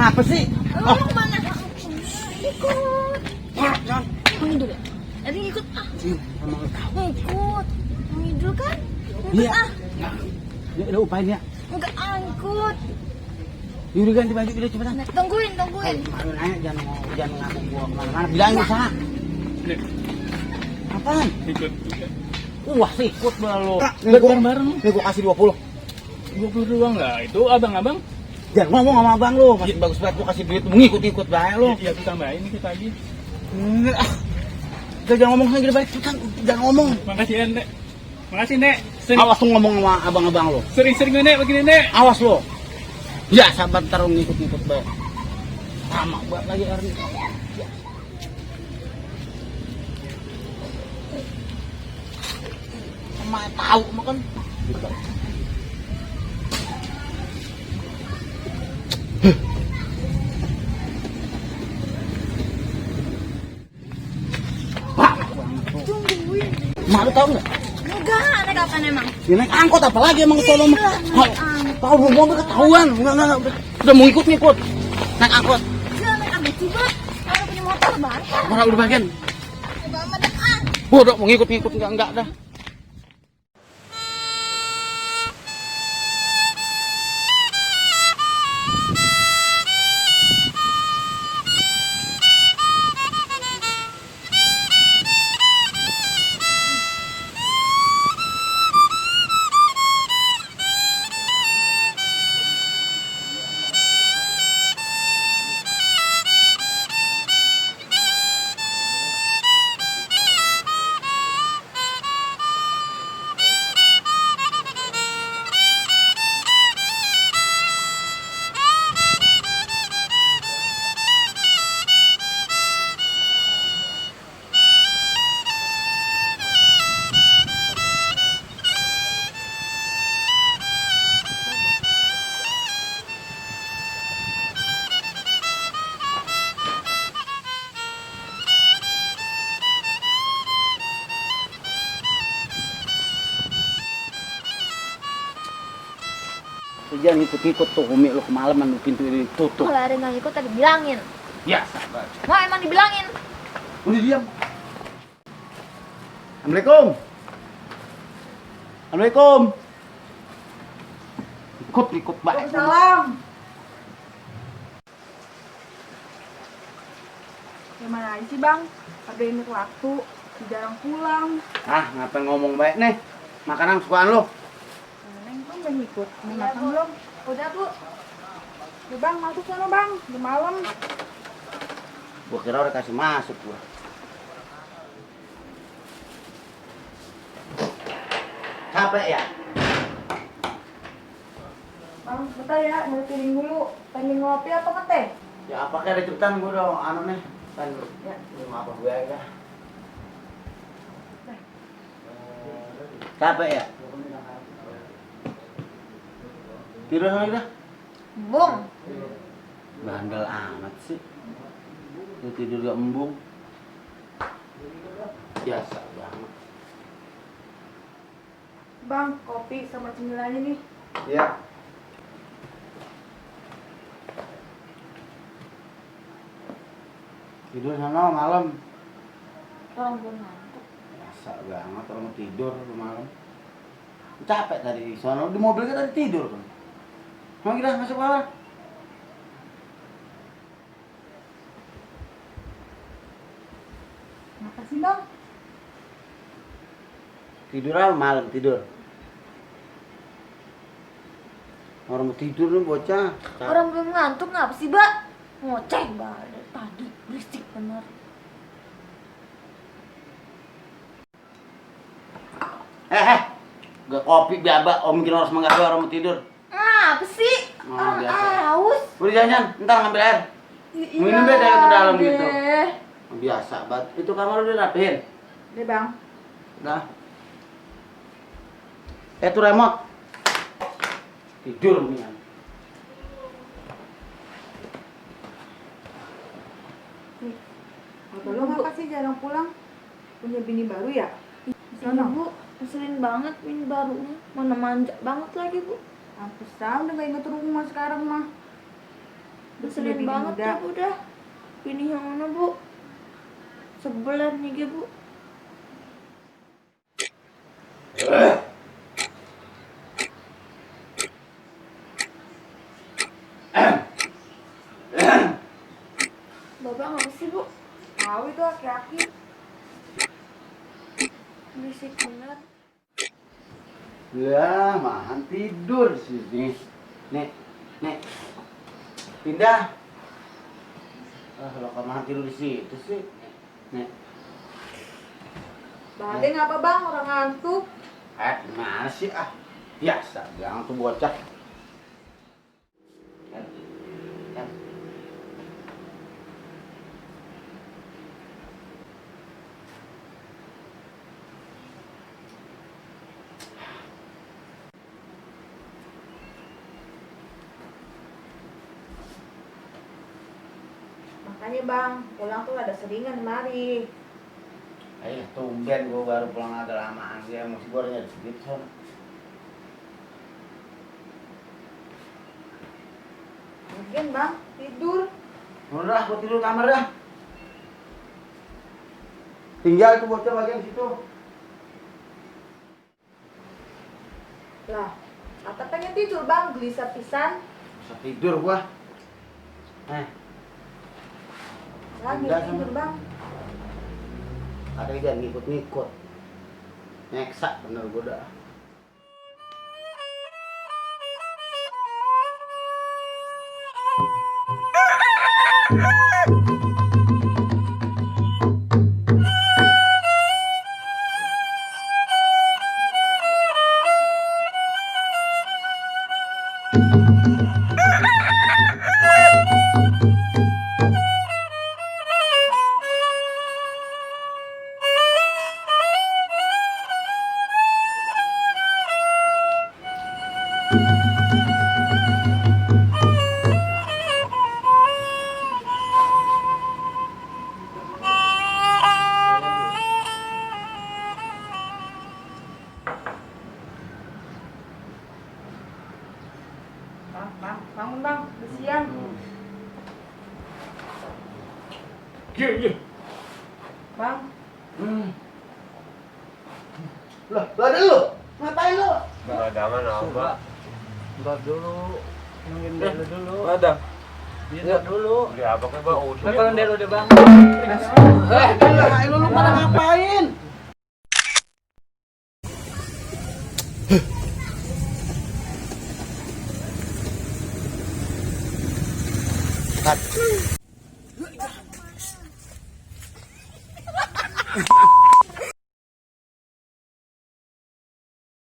Apa sih? Lu mana? Ikut. Kamu dulu. Tadi ikut ah. Ikut. Kamu dulu kan? Ikut Iya. ah. Ya udah upain ya. Enggak angkut. Yaudah ganti baju udah cepetan. Nah, tungguin. Malu nanya jangan ngaku gua kemana-mana. Bilangin usaha. Apaan? Ikut. Wah, ikut lu. Bareng-bareng. Nih gua kasih 20. 20 doang lah. Itu abang-abang. Jangan ngomong sama abang lu, masih bagus banget gua kasih duit lu ngikut-ikut bae lu. Iya, tambahin dikit lagi. Udah jangan ngomong lagi balik cepetan. Jangan ngomong. Makasih ya, Nek. Makasih, Nek. Awas tuh ngomong sama abang-abang lu. Sering-sering Nek begini, Nek. Awas lu. Ya, sabar ntar lu ngikut-ngikut bae. Sama buat lagi hari ini. Sama tahu makan. Tungguin. Mak lu tahu nggak? Enggak, naik kapan emang? Ya naik angkot apalagi emang solo mah. angkot. Tahu belum mobil ketahuan. Enggak, udah mau ngikut. Naik angkot. Jangan naik ambil coba. Kalau punya motor bang. Mana udah bagian? Coba amat ah. Bodoh mau ngikut enggak dah. Jangan ikut-ikut tuh, umi lu kemalaman lu pintu ini tutup. Kalau ada yang ikut tadi bilangin. Ya, sabar. Wah emang dibilangin. Udah diam. Assalamualaikum. Assalamualaikum. Ikut baik. Salam. Gimana aja sih bang? Ada ini waktu, jarang pulang. Ah, ngapain ngomong baik nih? Makanan kesukaan lu. Neng kan udah ngikut. Mau makan belum? Udah bu. Ya bang, masuk sana bang. Udah malam. Gua kira udah kasih masuk gua. Capek ya? Bang, bentar ya. Mau piring dulu. Pengen ngopi apa ngeteh? Ya apa kayak ada cepetan gua dong, anu nih. Kan ya, belum apa gue aja. Capek ya? Tidur lagi dah. Bung. Bandel amat sih. Lu tidur gak embung. Biasa banget. Bang, kopi sama cemilannya nih. Iya. Tidur sana malam. Orang belum ngantuk. Biasa banget orang mau tidur malam. Capek tadi di sana di mobil kan tadi tidur kan. Mau kita masuk bawah. Makasih bang. Tidur apa malam tidur? Orang mau tidur nih bocah. Orang belum ngantuk ngapa sih, Mbak? Ngoceh banget dari tadi, berisik bener. Gak kopi biaba, om bikin orang semangat orang mau tidur. Apa sih? Oh, Orang biasa. haus. Udah jangan, ntar ngambil air. Minum deh dari ke dalam gitu. Biasa banget. Itu kamar udah rapihin. Deh bang. Udah. Tuh remote. Tidur mendingan. Abah lo ngapa sih jarang pulang? Punya bini baru ya? Sana, Bu. Ngeselin banget ini barunya. Mana manja banget lagi, Bu. Hampir udah gak inget rumah sekarang mah. Ngeselin banget ya, Bu, dah. Ini yang mana, Bu? Sebelah nih, Bu. Bapak ngapa sih, Bu? Tahu itu aki-aki. Berisik bener. Ya, mahan tidur sih nih. Nek. Pindah. Kalau kamu tidur di situ sih. Nek. Bade ngapa bang? Orang ngantuk. Gimana sih ah? Biasa, jangan tuh bocah. Makanya bang, pulang tuh ada seringan mari. Ayo, tumben gue baru pulang agak lamaan sih. Masih gue nyari sedikit son. Mungkin bang, tidur. Udah, gue tidur kamar dah. Tinggal tuh bocah bagian situ. Lah, Ata pengen tidur bang, gelisah pisan. Bisa tidur gua. Lagi Enggak, tidur sama. bang. Ada yang jangan ngikut-ngikut. Neksak bener gua dah. Bang, bangun bang, udah siang. Iya. Bang, Lah dulu. Ngapain lu? Beradaman apa? Bentar dulu. Nungguin dulu dulu. Ada. Lihat dulu. Beli apa kan bang? Nah, kalau dulu udah bang. Lu pada ngapain? Cut.